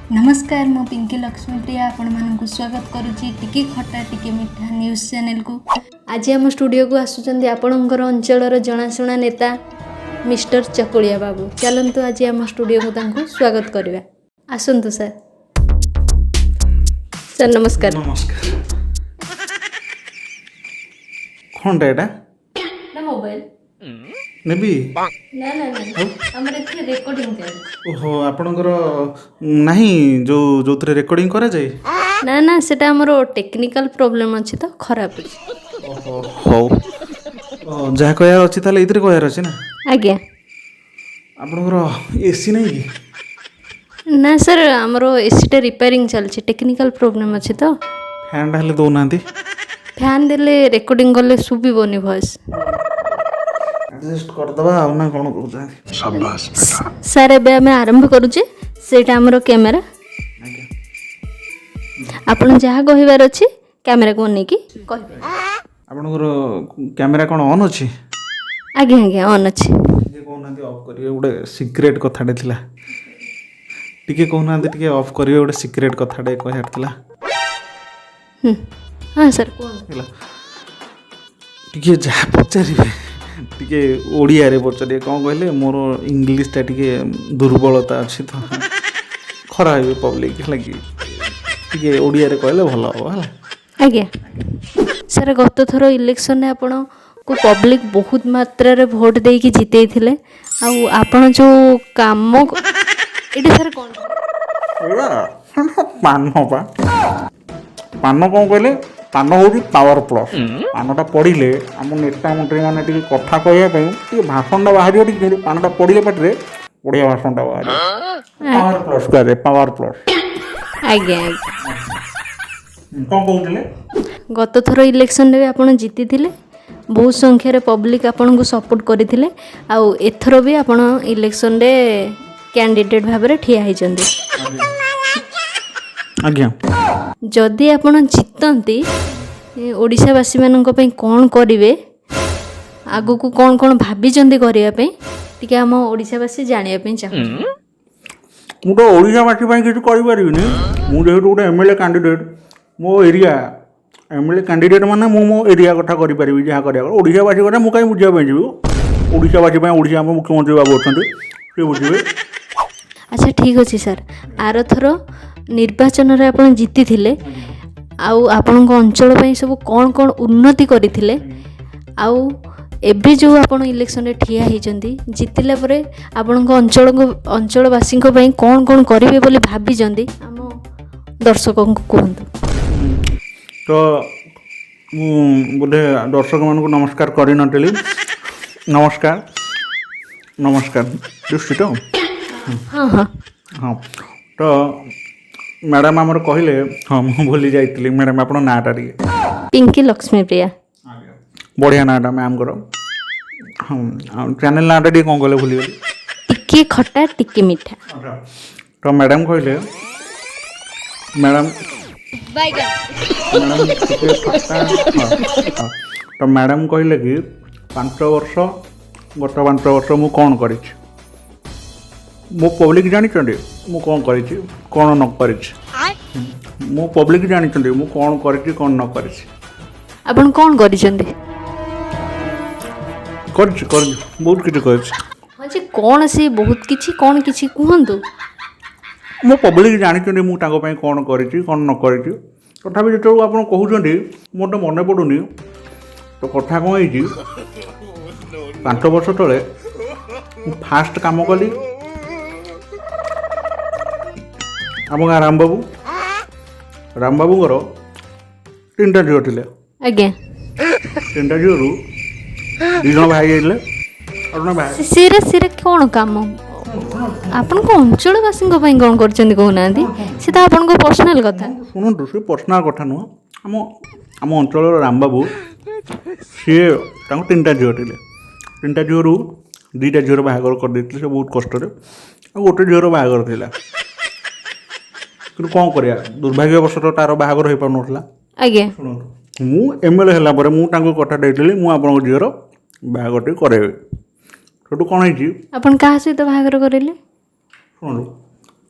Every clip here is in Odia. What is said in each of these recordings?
ନମସ୍କାର, ମୁଁ ପିଙ୍କି ଲକ୍ଷ୍ମୀପ୍ରିୟା ଆପଣମାନଙ୍କୁ ସ୍ୱାଗତ କରୁଛି ଟିକେ ଖଟା ଟିକେ ମିଠା ନ୍ୟୁଜ୍ ଚ୍ୟାନେଲକୁ। ଆଜି ଆମ ଷ୍ଟୁଡ଼ିଓକୁ ଆସୁଛନ୍ତି ଆପଣଙ୍କର ଅଞ୍ଚଳର ଜଣାଶୁଣା ନେତା ମିଷ୍ଟର ଚକୁଳିଆ ବାବୁ। ଚାଲନ୍ତୁ, ଆଜି ଆମ ଷ୍ଟୁଡ଼ିଓକୁ ତାଙ୍କୁ ସ୍ୱାଗତ କରିବା। ଆସନ୍ତୁ ସାର୍। ସାର୍, ନମସ୍କାର। ନମସ୍କାର। କ'ଣଟା ଏଇଟା? ନା, ମୋବାଇଲ। ନେବି? ନା ନା ନା, ଆମର ଏଥିରେ ରେକର୍ଡ଼ିଂ ଚାଲିଛି। ଓହୋ, ଆପଣଙ୍କର ନାହିଁ ଯୋଉଥିରେ ରେକର୍ଡ଼ିଂ କରାଯାଏ? ନା ନା, ସେଟା ଆମର ଟେକ୍ନିକାଲ ପ୍ରୋବ୍ଲେମ୍ ଅଛି ତ, ଖରାପ ଅଛି। ଓହୋ, ହଉ। ଓ, ଯାହା କହିବାର ଅଛି ତାହେଲେ ଏଇଥିରେ କହିବାର ଅଛି ନା? ଆଜ୍ଞା। ଆପଣଙ୍କର ଏସି ନାହିଁ କି? ନା ସାର୍, ଆମର ଏସିଟା ରିପେୟାରିଂ ଚାଲିଛି, ଟେକ୍ନିକାଲ ପ୍ରୋବ୍ଲେମ୍ ଅଛି ତ। ଫ୍ୟାନ୍ଟା ହେଲେ ଦେଉନାହାନ୍ତି। ଫ୍ୟାନ୍ ଦେଲେ ରେକର୍ଡ଼ିଂ କଲେ ଶୁଭିବନି ଭଏସ୍। ଆଡ଼ଜଷ୍ଟ କରିଦେବା ଆଉ, ନା କ'ଣ କହୁଛନ୍ତି? ସାର୍, ଏବେ ଆମେ ଆରମ୍ଭ କରୁଛେ। ସେଇଟା ଆମର କ୍ୟାମେରା। ଆଜ୍ଞା। ଆପଣ ଯାହା କହିବାର ଅଛି କ୍ୟାମେରାକୁ ଅନେଇକି କହିବେ। ଆପଣଙ୍କର କ୍ୟାମେରା କ'ଣ ଅନ୍ ଅଛି? ଆଜ୍ଞା ଆଜ୍ଞା, ଅନ୍ ଅଛି। ଟିକେ କହୁନାହାନ୍ତି ଅଫ୍ କରିବେ, ଗୋଟେ ସିକ୍ରେଟ୍ କଥାଟେ ଥିଲା। ଟିକେ କହୁନାହାନ୍ତି ଟିକେ ଅଫ୍ କରିବେ, ଗୋଟେ ସିକ୍ରେଟ୍ କଥାଟେ କହିବାର ଥିଲା। ହୁଁ, ହଁ ସାର୍, କୁହନ୍ତୁ। ହେଲା, ଟିକେ ଯାହା ପଚାରିବେ ଟିକେ ଓଡ଼ିଆରେ ପଚାରିବେ। କ'ଣ କହିଲେ, ମୋର ଇଂଲିଶଟା ଟିକେ ଦୁର୍ବଳତା ଅଛି ତ, ଖରାପ ହେବେ ପବ୍ଲିକ୍। ହେଲା କି, ଟିକେ ଓଡ଼ିଆରେ କହିଲେ ଭଲ ହେବ, ହେଲା। ଆଜ୍ଞା ସାର୍, ଗତ ଥର ଇଲେକ୍ସନରେ ଆପଣଙ୍କୁ ପବ୍ଲିକ୍ ବହୁତ ମାତ୍ରାରେ ଭୋଟ୍ ଦେଇକି ଜିତେଇଥିଲେ। ଆଉ ଆପଣ ଯେଉଁ କାମ, ଏଇଟା ସାର୍ କ'ଣ? ଏଇଟା ପାନ ପା, ପାନ। କ'ଣ କହିଲେ, ପାନ ହେଉଛି ପାୱାର ପ୍ଲସ୍। ପାନଟା ପଡ଼ିଲେ ଆମ ନେତା ମନ୍ତ୍ରୀମାନେ ଟିକେ କଥା କହିବା ପାଇଁ ଟିକେ ଭାଷଣଟା ବାହାରିବ। ଟିକେ କିନ୍ତୁ ପାନଟା ପଡ଼ିଲେ ପାଟିରେ ବଢ଼ିଆ ଭାଷଣଟା ବାହାରିବ। ପାୱାର ପ୍ଲସ୍ କୁହାଯାଏ, ପାୱାର ପ୍ଲସ୍। ଆଜ୍ଞା ଆଜ୍ଞା। କ'ଣ କହୁଥିଲେ? ଗତ ଥର ଇଲେକ୍ସନରେ ବି ଆପଣ ଜିତିଥିଲେ, ବହୁତ ସଂଖ୍ୟାରେ ପବ୍ଲିକ୍ ଆପଣଙ୍କୁ ସପୋର୍ଟ କରିଥିଲେ। ଆଉ ଏଥର ବି ଆପଣ ଇଲେକ୍ସନରେ କ୍ୟାଣ୍ଡିଡେଟ୍ ଭାବରେ ଠିଆ ହେଇଛନ୍ତି। ଆଜ୍ଞା। ଯଦି ଆପଣ ଜିତନ୍ତି, ଓଡ଼ିଶାବାସୀମାନଙ୍କ ପାଇଁ କ'ଣ କରିବେ, ଆଗକୁ କ'ଣ କ'ଣ ଭାବିଛନ୍ତି କରିବା ପାଇଁ, ଟିକେ ଆମ ଓଡ଼ିଶାବାସୀ ଜାଣିବା ପାଇଁ ଚାହୁଁଛନ୍ତି। ମୁଁ ତ ଓଡ଼ିଶାବାସୀ ପାଇଁ କିଛି କରିପାରିବିନି। ମୁଁ ଯେହେତୁ ଗୋଟେ ଏମ୍ ଏଲ୍ ଏ କ୍ୟାଣ୍ଡିଡେଟ୍, ମୋ area M L A candidate ମାନେ ମୁଁ ମୋ ଏରିଆ କଥା କରିପାରିବି ଯାହା କରିବା କଥା। ଓଡ଼ିଶାବାସୀ କଥା ମୁଁ କାହିଁ ବୁଝିବା ପାଇଁ ଯିବି? ଓଡ଼ିଶାବାସୀ ପାଇଁ ଓଡ଼ିଶା ଆମ ମୁଖ୍ୟମନ୍ତ୍ରୀ ବାବୁ ଅଛନ୍ତି, ସେ ବୁଝିବେ। ଆଚ୍ଛା, ଠିକ୍ ଅଛି ସାର୍। ଆରଥର ନିର୍ବାଚନରେ ଆପଣ ଜିତିଥିଲେ, ଆଉ ଆପଣଙ୍କ ଅଞ୍ଚଳ ପାଇଁ ସବୁ କ'ଣ କ'ଣ ଉନ୍ନତି କରିଥିଲେ, ଆଉ ଏବେ ଯେଉଁ ଆପଣ ଇଲେକ୍ସନରେ ଠିଆ ହେଇଛନ୍ତି, ଜିତିଲା ପରେ ଆପଣଙ୍କ ଅଞ୍ଚଳବାସୀଙ୍କ ପାଇଁ କ'ଣ କ'ଣ କରିବେ ବୋଲି ଭାବିଛନ୍ତି, ଆମ ଦର୍ଶକଙ୍କୁ କୁହନ୍ତୁ। ତ ମୁଁ ବୋଧେ ଦର୍ଶକମାନଙ୍କୁ ନମସ୍କାର କରିନଥିଲି। ନମସ୍କାର, ନମସ୍କାର। ଦୃଷ୍ଟି ତ? ହଁ ହଁ। ହଁ, ତ ମ୍ୟାଡ଼ାମ୍ ଆମର କହିଲେ, ହଁ, ମୁଁ ଭୁଲି ଯାଇଥିଲି। ମ୍ୟାଡ଼ାମ୍, ଆପଣଙ୍କ ନାଁଟା ଟିକେ? ପିଙ୍କି ଲକ୍ଷ୍ମୀପ୍ରିୟା। ବଢ଼ିଆ ନାଁଟା ମ୍ୟାମ୍ଙ୍କର। ହଁ, ଆଉ ଚ୍ୟାନେଲ୍ ନାଁଟା ଟିକେ କ'ଣ କହିଲେ? ଭୁଲିଗଲି। ଟିକେ ଖଟା ଟିକେ ମିଠା। ତ ମ୍ୟାଡ଼ାମ୍ କହିଲେ, ମ୍ୟାଡ଼ାମ୍ ମ୍ୟାଡ଼ାମ୍ ଟିକେ ଖଟା, ହଁ। ତ ମ୍ୟାଡ଼ାମ୍ କହିଲେ କି 5 ବର୍ଷ, ଗତ 5 ବର୍ଷ ମୁଁ କ'ଣ କରିଛି, ମୋ ପବ୍ଲିକ୍ ଜାଣିଛନ୍ତି ମୁଁ କ'ଣ କରିଛି, କ'ଣ ନ କରିଛି। ମୋ ପବ୍ଲିକ୍ ଜାଣିଛନ୍ତି ମୁଁ କ'ଣ କରିଛି, କ'ଣ ନ କରିଛି। ଆପଣ କ'ଣ କରିଛନ୍ତି? କରିଛି, କରିଛି, ବହୁତ କିଛି କରିଛି। ହଁ ଯେ, କ'ଣ ସେ ବହୁତ କିଛି କ'ଣ, କିଛି କୁହନ୍ତୁ। ମୋ ପବ୍ଲିକ୍ ଜାଣିଛନ୍ତି ମୁଁ ତାଙ୍କ ପାଇଁ କ'ଣ କରିଛି, କ'ଣ ନ କରିଛି। ତଥାପି ଯେତେବେଳକୁ ଆପଣ କହୁଛନ୍ତି, ମୋର ତ ମନେ ପଡ଼ୁନି। ତ କଥା କ'ଣ ହେଇଛି, 5 ବର୍ଷ ତଳେ ମୁଁ ଫାଷ୍ଟ କାମ କଲି। ଆମ ଗାଁ ରାମବାବୁ, ରାମବାବୁଙ୍କର ତିନିଟା ଝିଅ ଥିଲେ। ତିନିଟା ଝିଅରୁ ଦୁଇ ଜଣ ବାହା ହେଇଯାଇଥିଲେ ଆଉ ଜଣେ ବାହା ସେରା କ'ଣ କାମ? ଆପଣଙ୍କ ଅଞ୍ଚଳବାସୀଙ୍କ ପାଇଁ କ'ଣ କରିଛନ୍ତି କହୁନାହାନ୍ତି। ସେ ତ ଆପଣଙ୍କ ପର୍ସନାଲ କଥା। ଶୁଣନ୍ତୁ, ସେ ପର୍ସନାଲ କଥା ନୁହଁ। ଆମ ଅଞ୍ଚଳର ରାମବାବୁ, ସିଏ ତାଙ୍କ ତିନିଟା ଝିଅ ଥିଲେ। ତିନିଟା ଝିଅରୁ ଦୁଇଟା ଝିଅର ବାହାଘର କରିଦେଇଥିଲେ ସେ ବହୁତ କଷ୍ଟରେ, ଆଉ ଗୋଟେ ଝିଅର ବାହାଘର ଥିଲା। କିନ୍ତୁ କ'ଣ କରିବା, ଦୁର୍ଭାଗ୍ୟବଶତଃ ତାର ବାହାଘର ହେଇପାରୁନଥିଲା। ଶୁଣନ୍ତୁ, ମୁଁ ଏମ୍ ଏଲ୍ ଏ ହେଲା ପରେ ମୁଁ ତାଙ୍କୁ କଥା ଦେଇଥିଲି, ମୁଁ ଆପଣଙ୍କ ଝିଅର ବାହାଘରଟି କରାଇବି। ସେଠୁ କ'ଣ ହେଇଛି? ଆପଣ କାହା ସହିତ ବାହାଘର କରାଇଲେ? ଶୁଣନ୍ତୁ,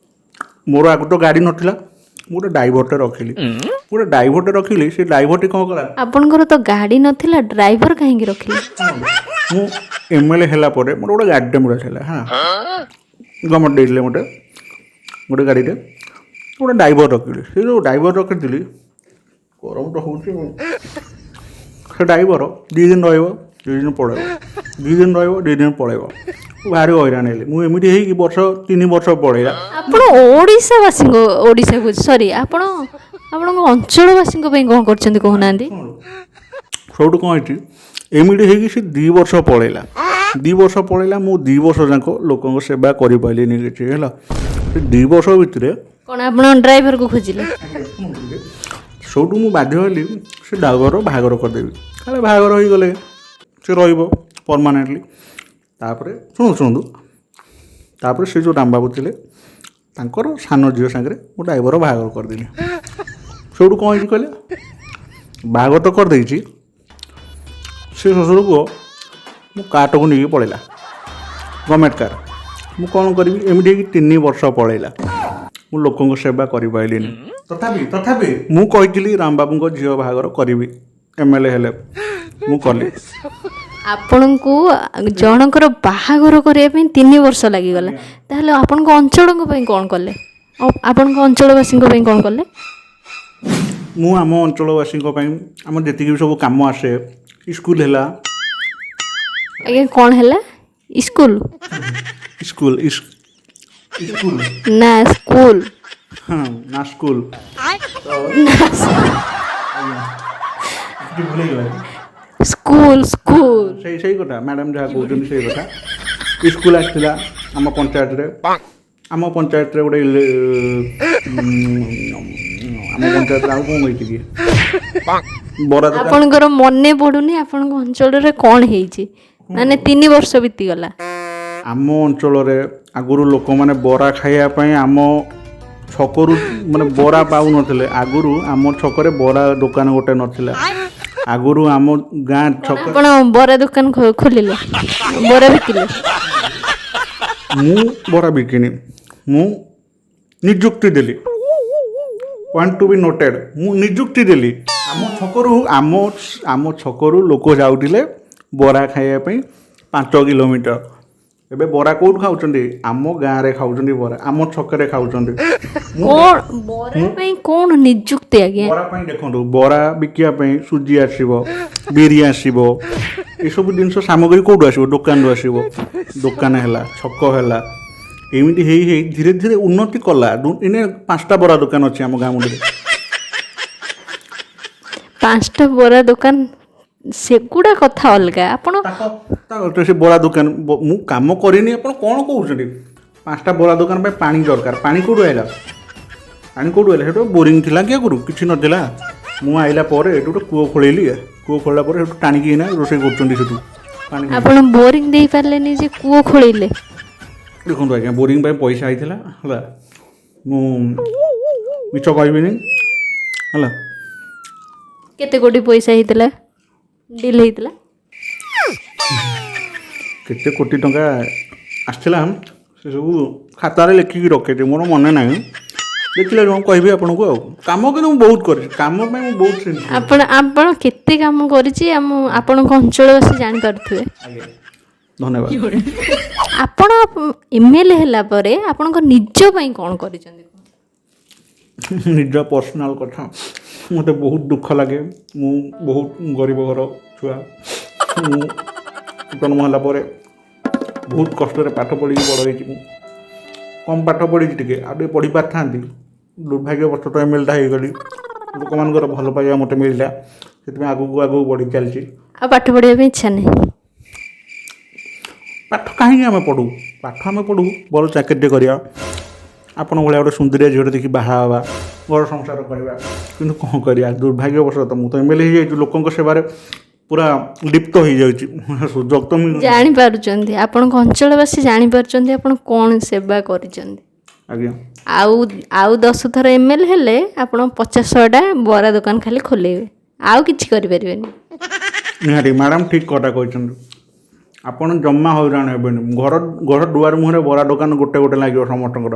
ମୋର ଆଗରୁ ତ ଗାଡ଼ି ନଥିଲା, ମୁଁ ଗୋଟେ ଡ୍ରାଇଭରଟେ ରଖିଲି। ଗୋଟେ ଡ୍ରାଇଭରଟେ ରଖିଲି, ସେ ଡ୍ରାଇଭରଟି କ'ଣ କଲା? ଆପଣଙ୍କର ତ ଗାଡ଼ି ନଥିଲା, ଡ୍ରାଇଭର କାହିଁକି ରଖିଲେ? ମୁଁ ଏମ୍ ଏଲ୍ ଏ ହେଲା ପରେ ମୋର ଗୋଟେ ଗାଡ଼ିଟେ ମିଳିଥିଲା। ହଁ, ଗଭର୍ଣ୍ଣମେଣ୍ଟ ଦେଇଥିଲେ ମୋତେ ଗୋଟେ ଗାଡ଼ିଟେ। ଗୋଟେ ଡ୍ରାଇଭର ରଖିଲି। ସେ ଯେଉଁ ଡ୍ରାଇଭର ରଖିଥିଲି, ଗରମ ତ ହେଉଛି, ସେ ଡ୍ରାଇଭର 2 ଦିନ ରହିବ, 2 ଦିନ ପଳେଇବ, 2 ଦିନ ରହିବ, 2 ଦିନ ପଳେଇବ। ମୁଁ ଭାରି ହଇରାଣ ହେଲି। ମୁଁ ଏମିତି ହେଇକି ବର୍ଷ 3 ବର୍ଷ ପଳେଇଲା। ଆପଣ ଓଡ଼ିଶାବାସୀଙ୍କ, ଓଡ଼ିଶାକୁ, ସରି, ଆପଣ ଆପଣଙ୍କ ଅଞ୍ଚଳବାସୀଙ୍କ ପାଇଁ କ'ଣ କରିଛନ୍ତି କହୁନାହାନ୍ତି? ସବୁଠୁ କ'ଣ ହେଇଛି, ଏମିତି ହେଇକି ସେ 2 ବର୍ଷ ପଳେଇଲା। 2 ବର୍ଷ ପଳେଇଲା, ମୁଁ 2 ବର୍ଷ ଯାକ ଲୋକଙ୍କ ସେବା କରିପାରିଲିନି କିଛି। ହେଲା, ସେ 2 ବର୍ଷ ଭିତରେ କ'ଣ ଆପଣ ଡ୍ରାଇଭରକୁ ଖୋଜିଲେ? ସେଇଠୁ ମୁଁ ବାଧ୍ୟ ହେଲି ସେ ଡ୍ରାଇଭରର ବାହାଘର କରିଦେବି। କାଳେ ବାହାଘର ହେଇଗଲେ ସେ ରହିବ ପରମାନେଣ୍ଟଲି। ତାପରେ ଶୁଣନ୍ତୁ, ଶୁଣନ୍ତୁ, ତାପରେ ସେ ଯେଉଁ ରାମବାବୁ ଥିଲେ, ତାଙ୍କର ସାନ ଝିଅ ସାଙ୍ଗରେ ମୁଁ ଡ୍ରାଇଭର ବାହାଘର କରିଦେଲି। ସେଇଠୁ କ'ଣ ହେଇଛି କହିଲେ, ବାହାଘର ତ କରିଦେଇଛି, ସେ ଶ୍ୱଶୁର ପୁଅ ମୋ କାର୍ଟାକୁ ନେଇକି ପଳେଇଲା, ଗଭର୍ଣ୍ଣମେଣ୍ଟ କାର୍। ମୁଁ କ'ଣ କରିବି? ଏମିତି ହେଇକି 3 ବର୍ଷ ପଳେଇଲା, ମୁଁ ଲୋକଙ୍କ ସେବା କରିପାରିଲିନି। ତଥାପି ତଥାପି ମୁଁ କହିଥିଲି ରାମବାବୁଙ୍କ ଝିଅ ବାହାଘର କରିବି ଏମ୍ ଏଲ୍ ଏ ହେଲେ। ମୁଁ କଲି। ଆପଣଙ୍କୁ ଜଣଙ୍କର ବାହାଘର କରିବା ପାଇଁ 3 ବର୍ଷ ଲାଗିଗଲା, ତାହେଲେ ଆପଣଙ୍କ ଅଞ୍ଚଳଙ୍କ ପାଇଁ କ'ଣ କଲେ? ଆଉ ଆପଣଙ୍କ ଅଞ୍ଚଳବାସୀଙ୍କ ପାଇଁ କ'ଣ କଲେ? ମୁଁ ଆମ ଅଞ୍ଚଳବାସୀଙ୍କ ପାଇଁ ଆମର ଯେତିକି ବି ସବୁ କାମ ଆସେ, ସ୍କୁଲ ହେଲା। ଆଜ୍ଞା, କ'ଣ ହେଲା? ସ୍କୁଲ? School, school. ନା ସ୍କୁଲ? ହଁ, ନା ସ୍କୁଲ। ନା। କିଛି ଭୁଲ ହେଇଗଲା କି? School, school. ସେଇ ସେଇ କଥା, ମ୍ୟାଡ଼ାମ୍ ଯାହା କହୁଛନ୍ତି ସେଇ କଥା। ସ୍କୁଲ ଆସିଥିଲା ଆମ ପଞ୍ଚାୟତରେ। ଆମ ପଞ୍ଚାୟତରେ ଗୋଟେ ଆମ ପଞ୍ଚାୟତରେ ଆଉ କ'ଣ ହେଇଛି କି, ବରା ଦୋକାନ। ଆପଣଙ୍କର ମନେ ପଡ଼ୁନି ଆପଣଙ୍କ ଅଞ୍ଚଳରେ କ'ଣ ହେଇଛି? ମାନେ 3 ବର୍ଷ ବିତିଗଲା। ଆମ ଅଞ୍ଚଳରେ ଆଗରୁ ଲୋକମାନେ ବରା ଖାଇବା ପାଇଁ ଆମ ଛକରୁ ମାନେ ବରା ପାଉନଥିଲେ। ଆଗରୁ ଆମ ଛକରେ ବରା ଦୋକାନ ଗୋଟେ ନଥିଲା। ଆଗରୁ ଆମ ଗାଁ ଛକ ଆପଣ ବରା ଦୋକାନ ଖୋଲିଲେ, ବରା ବିକିଲେ? ମୁଁ ବରା ବିକିନି, ମୁଁ ନିଯୁକ୍ତି ଦେଲି। ପଏଣ୍ଟ ଟୁ ବି ନୋଟେଡ଼, ମୁଁ ନିଯୁକ୍ତି ଦେଲି। ଆମ ଛକରୁ ଲୋକ ଯାଉଥିଲେ ବରା ଖାଇବା ପାଇଁ 5 କିଲୋମିଟର। ଏବେ ବରା କେଉଁଠୁ ଖାଉଛନ୍ତି? ଆମ ଗାଁରେ ଖାଉଛନ୍ତି ବରା, ଆମ ଛକରେ ଖାଉଛନ୍ତି। ମୁଁ କ'ଣ ବରା ପାଇଁ କ'ଣ ନିଯୁକ୍ତି ଆଜ୍ଞା? ବରା ପାଇଁ ଦେଖନ୍ତୁ, ବରା ବିକିବା ପାଇଁ ସୁଜି ଆସିବ, ବିରି ଆସିବ, ଏସବୁ ଜିନିଷ ସାମଗ୍ରୀ କେଉଁଠୁ ଆସିବ? ଦୋକାନରୁ ଆସିବ। ଦୋକାନ ହେଲା, ଛକ ହେଲା, ଏମିତି ହେଇ ହେଇ ଧୀରେ ଧୀରେ ଉନ୍ନତି କଲା। ଏଇନେ 5ଟା ବରା ଦୋକାନ ଅଛି ଆମ ଗାଁ ମୁଣ୍ଡରେ। 5ଟା ବରା ଦୋକାନ, ସେଗୁଡ଼ା କଥା ଅଲଗା। ଆପଣ ତାଙ୍କ ସେ ବରା ଦୋକାନ ମୁଁ କାମ କରିନି, ଆପଣ କ'ଣ କହୁଛନ୍ତି? 5ଟା ବରା ଦୋକାନ ପାଇଁ ପାଣି ଦରକାର। ପାଣି କେଉଁଠୁ ଆଇଲା? ପାଣି କେଉଁଠୁ ଆଇଲା? ସେଠୁ ବୋରିଂ ଥିଲା କି ଆଗରୁ? କିଛି ନଥିଲା। ମୁଁ ଆଇଲା ପରେ ଏଠୁ ଗୋଟେ କୂଅ ଖୋଳେଇଲି। କୂଅ ଖୋଳିଲା ପରେ ସେଠୁ ଟାଣିକି ଏଇନା ରୋଷେଇ କରୁଛନ୍ତି ସେଠୁ ପାଣି। ଆପଣ ବୋରିଂ ଦେଇପାରିଲେନି ଯେ କୂଅ ଖୋଳିଲେ? ଦେଖନ୍ତୁ ଆଜ୍ଞା, ବୋରିଂ ପାଇଁ ପଇସା ହେଇଥିଲା, ହେଲା। ମୁଁ ମିଛ କହିବିନି, ହେଲା। କେତେ କୋଟି ପଇସା ହେଇଥିଲା, ଡିଲ୍ ହେଇଥିଲା? କେତେ କୋଟି ଟଙ୍କା ଆସିଥିଲା, ସେସବୁ ଖାତାରେ ଲେଖିକି ରଖିଛି, ମୋର ମନେ ନାହିଁ। ଦେଖିଲେ ମୁଁ କହିବି ଆପଣଙ୍କୁ। ଆଉ କାମ କିନ୍ତୁ ମୁଁ ବହୁତ କରିଛି। କାମ ପାଇଁ ମୁଁ ବହୁତ sincere। ଆପଣ କେତେ କାମ କରିଛି ଆମ ଆପଣଙ୍କ ଅଞ୍ଚଳବାସୀ ଜାଣିପାରୁଥିବେ। ଆଜ୍ଞା, ଧନ୍ୟବାଦ। ଆପଣ ଏମ୍ ଏଲ୍ ଏ ହେଲା ପରେ ଆପଣଙ୍କ ନିଜ ପାଇଁ କ'ଣ କରିଛନ୍ତି? ନିଜ ପର୍ସନାଲ୍ କଥା ମୋତେ ବହୁତ ଦୁଃଖ ଲାଗେ। ମୁଁ ବହୁତ ଗରିବ ଘର ଛୁଆ। ମୁଁ ଜନ୍ମ ହେଲା ପରେ ବହୁତ କଷ୍ଟରେ ପାଠ ପଢ଼ିକି ବଡ଼ ହେଇଛି। ମୁଁ କମ୍ ପାଠ ପଢ଼ିଛି ଟିକେ, ଆଉ ଟିକେ ପଢ଼ି ପାରିଥାନ୍ତି। ଦୁର୍ଭାଗ୍ୟବଶତଃ ଏମ୍ ଏଲ୍ ଏଟା ହେଇଗଲି। ଲୋକମାନଙ୍କର ଭଲ ପାଇବା ମୋତେ ମିଳିଲା, ସେଥିପାଇଁ ଆଗକୁ ଆଗକୁ ବଢ଼ି ଚାଲିଛି। ଆଉ ପାଠ ପଢ଼ିବା ପାଇଁ ଇଚ୍ଛା ନାହିଁ? ପାଠ କାହିଁକି ଆମେ ପଢ଼ୁ? ପାଠ ଆମେ ପଢ଼ୁ ଭଲ ଚାକିରିଟେ କରିବା, ଆପଣଙ୍କ ଭଳିଆ ଗୋଟେ ସୁନ୍ଦରିଆ ଝିଅଟେ ଦେଖି ବାହା ହେବା, ଘର ସଂସାର କରିବା। କିନ୍ତୁ କ'ଣ କରିବା, ଦୁର୍ଭାଗ୍ୟବଶତଃ ମୁଁ ତ ଏମ୍ ଏଲ୍ ଏ ହେଇଯାଇଛି, ଲୋକଙ୍କ ସେବାରେ ପୁରା ଲିପ୍ତ ହେଇଯାଉଛି, ସୁଯୋଗ ତ ମିଳୁନି। ଜାଣିପାରୁଛନ୍ତି, ଆପଣଙ୍କ ଅଞ୍ଚଳବାସୀ ଜାଣିପାରୁଛନ୍ତି ଆପଣ କ'ଣ ସେବା କରିଛନ୍ତି? ଆଜ୍ଞା। ଆଉ 10 ଥର ଏମ୍ ଏଲ୍ ହେଲେ ଆପଣ 50 100ଟା ବରା ଦୋକାନ ଖାଲି ଖୋଲେଇବେ, ଆଉ କିଛି କରିପାରିବେନି। ନିହାତି ମ୍ୟାଡ଼ାମ୍, ଠିକ୍ କଥା କହିଛନ୍ତି ଆପଣ। ଜମା ହଇରାଣ ହେବେନି। ଘର ଘର ଦୁଆର ମୁହଁରେ ବରା ଦୋକାନ ଗୋଟେ ଗୋଟେ ଲାଗିବ ସମସ୍ତଙ୍କର।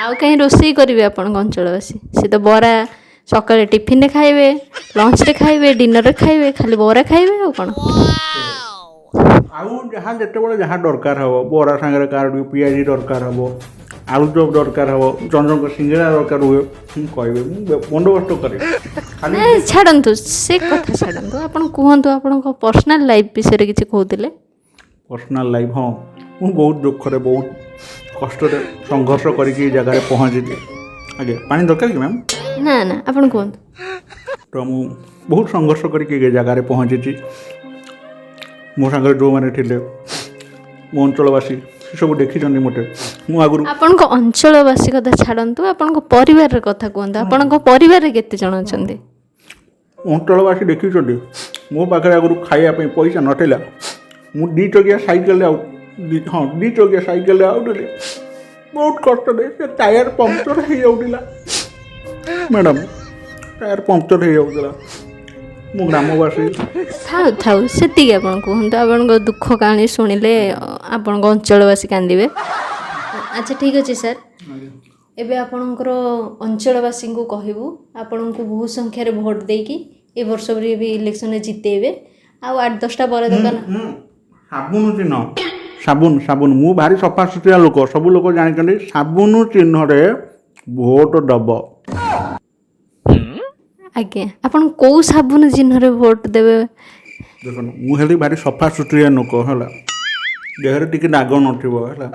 ଆଉ କାହିଁ ରୋଷେଇ କରିବେ ଆପଣଙ୍କ ଅଞ୍ଚଳବାସୀ? ସେ ତ ବରା ସକାଳେ ଟିଫିନରେ ଖାଇବେ, ଲଞ୍ଚରେ ଖାଇବେ, ଡିନରରେ ଖାଇବେ, ଖାଲି ବରା ଖାଇବେ ଆଉ କ'ଣ? ଆଉ ଯାହା ଯେତେବେଳେ ଯାହା ଦରକାର ହେବ, ବରା ସାଙ୍ଗରେ କାହାର ଟିକେ ପିଆଜି ଦରକାର ହେବ, ଆଳୁଚପ ଦରକାର ହେବ, ଜଣ ଜଣଙ୍କ ସିଙ୍ଗଡ଼ା ଦରକାର ହୁଏ, ମୁଁ କହିବି, ମୁଁ ବନ୍ଦୋବସ୍ତ କରିବି ଖାଲି। ନାଇଁ, ଛାଡ଼ନ୍ତୁ ସେ କଥା ଛାଡ଼ନ୍ତୁ, ଆପଣ କୁହନ୍ତୁ ଆପଣଙ୍କ ପର୍ସନାଲ୍ ଲାଇଫ୍ ବିଷୟରେ କିଛି କହୁଥିଲେ। ପର୍ସନାଲ୍ ଲାଇଫ୍, ହଁ, ମୁଁ ବହୁତ ଦୁଃଖରେ ବହୁତ କଷ୍ଟରେ ସଂଘର୍ଷ କରିକି ଏଇ ଜାଗାରେ ପହଞ୍ଚିଲି। ଆଜ୍ଞା, ପାଣି ଦରକାର କି ମ୍ୟାମ୍? ନା ନା, ଆପଣ କୁହନ୍ତୁ। ତ ମୁଁ ବହୁତ ସଂଘର୍ଷ କରିକି ଏ ଜାଗାରେ ପହଞ୍ଚିଛି। ମୋ ସାଙ୍ଗରେ ଯେଉଁମାନେ ଥିଲେ, ମୋ ଅଞ୍ଚଳବାସୀ, ସେସବୁ ଦେଖିଛନ୍ତି ମୋତେ। ମୁଁ ଆଗରୁ ଆପଣଙ୍କ ଅଞ୍ଚଳବାସୀ କଥା ଛାଡ଼ନ୍ତୁ, ଆପଣଙ୍କ ପରିବାରର କଥା କୁହନ୍ତୁ। ଆପଣଙ୍କ ପରିବାରରେ କେତେ ଜଣ ଅଛନ୍ତି? ଅଞ୍ଚଳବାସୀ ଦେଖିଛନ୍ତି, ମୋ ପାଖରେ ଆଗରୁ ଖାଇବା ପାଇଁ ପଇସା ନଥିଲା। ମୁଁ 2 ଚକିଆ ସାଇକେଲରେ ଆଉ ହଁ, 2 ଚକିଆ ସାଇକେଲରେ ଆଉଥିଲି ବହୁତ କଷ୍ଟରେ। ସେ ଟାୟାର ପଙ୍କଚର୍ ହେଇଯାଉଥିଲା ମ୍ୟାଡ଼ାମ୍, ଟାୟାର ପଙ୍କଚର୍ ହେଇଯାଉଥିଲା। ମୋ ଗ୍ରାମବାସୀ ଥାଉ ଥାଉ, ସେତିକି ଆପଣ କୁହନ୍ତୁ। ଆପଣଙ୍କ ଦୁଃଖ କାହାଣୀ ଶୁଣିଲେ ଆପଣଙ୍କ ଅଞ୍ଚଳବାସୀ କାନ୍ଦିବେ। ଆଚ୍ଛା, ଠିକ୍ ଅଛି ସାର୍, ଏବେ ଆପଣଙ୍କର ଅଞ୍ଚଳବାସୀଙ୍କୁ କହିବୁ ଆପଣଙ୍କୁ ବହୁ ସଂଖ୍ୟାରେ ଭୋଟ ଦେଇକି ଏ ବର୍ଷ ବି ଇଲେକ୍ସନରେ ଜିତେଇବେ ଆଉ 8 10ଟା ବରା ଦୋକାନ। ସାବୁନ ଚିହ୍ନ, ସାବୁନ, ସାବୁନ। ମୁଁ ଭାରି ସଫାସୁତୁରା ଲୋକ, ସବୁ ଲୋକ ଜାଣିଛନ୍ତି। ସାବୁନ ଚିହ୍ନରେ ଭୋଟ ଦବ। ଆଜ୍ଞା, ଆପଣ କେଉଁ ସାବୁନ ଚିହ୍ନରେ ଭୋଟ ଦେବେ? ଦେଖନ୍ତୁ, ମୁଁ ହେଲି ଭାରି ସଫାସୁତୁରିଆ ଲୋକ, ହେଲା, ଦେହରେ ଟିକେ ଦାଗ ନଥିବ, ହେଲା।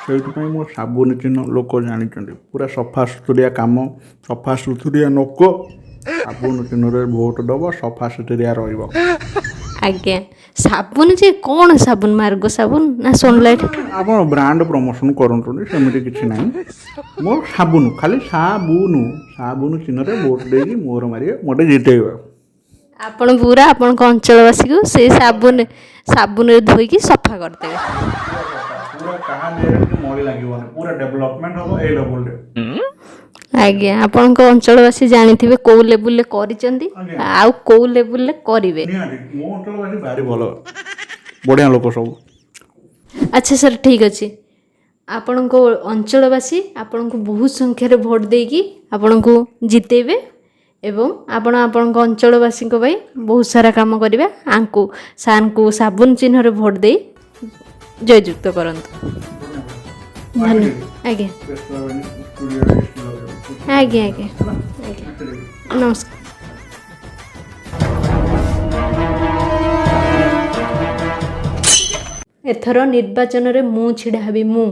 ସେଇଥିପାଇଁ ମୋ ସାବୁନ ଚିହ୍ନ ଲୋକ ଜାଣିଛନ୍ତି। ପୁରା ସଫାସୁତୁରିଆ କାମ, ସଫାସୁତୁରିଆ ଲୋକ। ସାବୁନ ଚିହ୍ନରେ ଭୋଟ ଦବ, ସଫାସୁତୁରିଆ ରହିବ। ଆଜ୍ଞା, ସାବୁନ ଯେ କ'ଣ ସାବୁନ? ମାର୍ଗୋ ସାବୁନ ନା ସନଲାଇଟ୍? ଆପଣ ବ୍ରାଣ୍ଡ ପ୍ରମୋସନ୍ କରନ୍ତୁନି, ସେମିତି କିଛି ନାହିଁ। ମୋର ସାବୁନ, ଖାଲି ସାବୁନ, ସାବୁନ ଚିହ୍ନରେ ଭୋଟ ଦେଇକି ମୋହର ମାରିବେ, ମୋତେ ଜିତେଇବେ। ଆପଣ ପୁରା ଆପଣଙ୍କ ଅଞ୍ଚଳବାସୀକୁ ସେଇ ସାବୁନରେ ଧୋଇକି ସଫା କରିଦେବେ। ପୁରା, କାହା ଦେହରେ ଟିକେ ମଳି ଲାଗିବନି, ପୁରା ଡେଭଲପମେଣ୍ଟ ହେବ ଏଇ ଲେବୁଲରେ। ଆଜ୍ଞା, ଆପଣଙ୍କ ଅଞ୍ଚଳବାସୀ ଜାଣିଥିବେ କେଉଁ ଲେବୁଲରେ କରିଛନ୍ତି ଆଉ କେଉଁ ଲେବୁଲରେ କରିବେ। ନିହାତି, ମୋ ଅଞ୍ଚଳବାସୀ ଭାରି ଭଲ, ବଢ଼ିଆ ଲୋକ ସବୁ। ଆଚ୍ଛା ସାର୍, ଠିକ୍ ଅଛି। ଆପଣଙ୍କ ଅଞ୍ଚଳବାସୀ ଆପଣଙ୍କୁ ବହୁତ ସଂଖ୍ୟାରେ ଭୋଟ ଦେଇକି ଆପଣଙ୍କୁ ଜିତେଇବେ ଏବଂ ଆପଣ ଆପଣଙ୍କ ଅଞ୍ଚଳବାସୀଙ୍କ ପାଇଁ ବହୁତ ସାରା କାମ କରିବେ। ଆଙ୍କୁ ସାର୍ଙ୍କୁ ସାବୁନ ଚିହ୍ନରେ ଭୋଟ ଦେଇ ଜୟଯୁକ୍ତ କରନ୍ତୁ। ଧନ୍ୟବାଦ ଆଜ୍ଞା। ବ୍ୟସ୍ତ ହେବେନି, ଷ୍ଟୁଡ଼ିଓରେ ଆଜ୍ଞା ଆଜ୍ଞା ଆଜ୍ଞା, ନମସ୍କାର। ଏଥର ନିର୍ବାଚନରେ ମୁଁ ଛିଡ଼ା ହେବି, ମୁଁ।